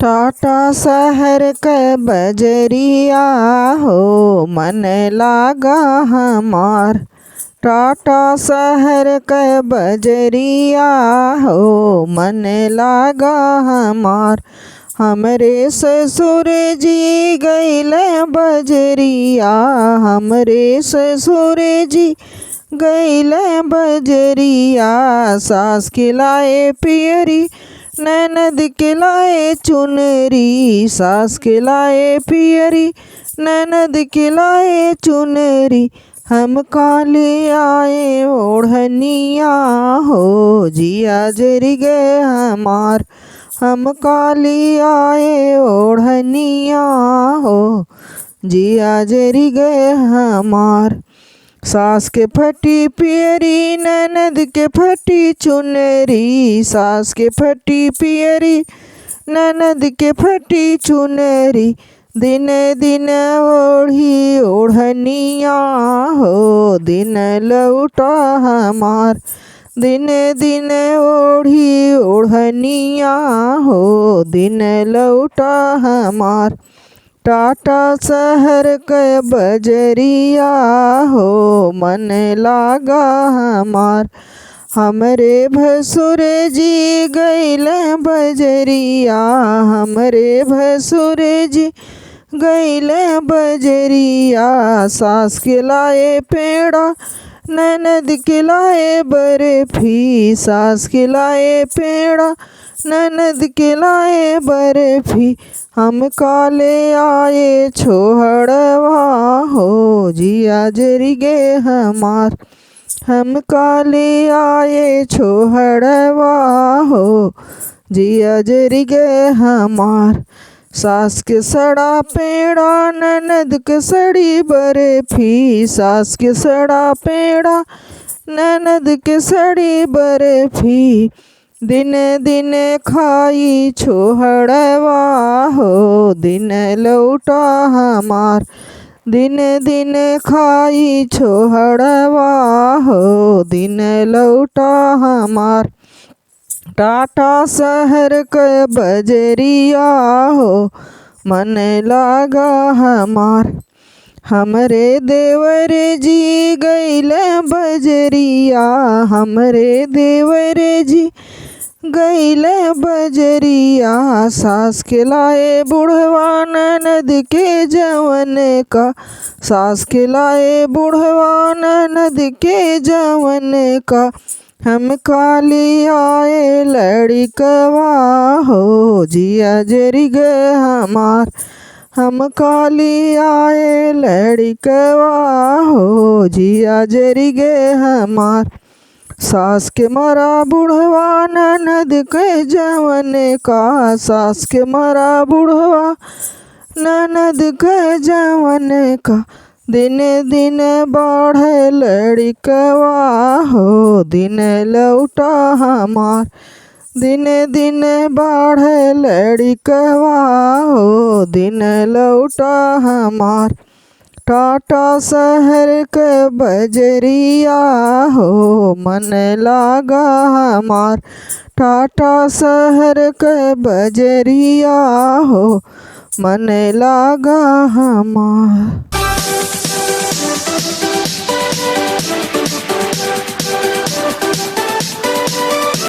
टाटा शहर के बजरिया हो मन लागा हमार। टाटा शहर के बजरिया हो मन लागा हमार। हमरे ससुर जी गइले बजरिया, हमरे ससुर जी गइले बजरिया। सास के लाए पियरी ननद के लाए चुनरी, सास के लाए पियरी ननद के लाए चुनरी। हम काले आए ओढ़निया हो जिया जरी गए हमार। हम काली आए ओढ़निया हो जिया जरी गए हमार। सास के फटी पियरी ननद के फटी चुनरी, सास के फटी पियरी ननद के फटी चुनरी। दिन दिन ओढ़ी ओढ़निया हो दिन लौटा हमार। दिन दिन ओढ़ी ओढ़निया हो दिन लौटा हमार। टाटा शहर के बजरिया हो मन लागा हमार। हमरे भसुर जी गइले बजरिया, हमरे भसुर जी गइले बजरिया। सास के लाए पेड़ा ननद के लाए बर्फी, सास के लाए पेड़ा ननद के लाए बर्फी। हम काले आए छोहड़वा हो जिया जरी गे हमार। हम काले आए छोहड़वा हो जिया जरी गे हमार। सास के सड़ा पेड़ा ननद के सड़ी बर्फी, सास के सड़ा पेड़ा ननद के सड़ी बर्फी। दिन दिन खाई छोहड़वा हो दिन लौटा हमार। दिन दिन खाई छोहड़वा हो दिन लौटा हमार। टाटा शहर के बजरिया हो मन लागा हमार। हमरे देवर जी गइले बजरिया, हमरे देवर जी गइले बजरिया। सास के लाए बुढ़वा ननद के जवन का, सास के लाए बुढ़वा ननद के जवन का। हम काली आए लड़कवा हो जिया जरी गए हमार। हम काली आए लड़कवा हो जिया जरी गए हमार। सास के मरा बुढ़वा ननद के जवन का, सास के मरा बुढ़वा ननद के जवन का। दिन दिन बढ़े लड़कवा हो दिन लौटा हमार। दिन दिन बढ़े लड़कवा हो दिन लौटा हमार। टाटा शहर के बजरिया हो मन लागा हमार। टाटा शहर के बजरिया हो मन लागा हमार।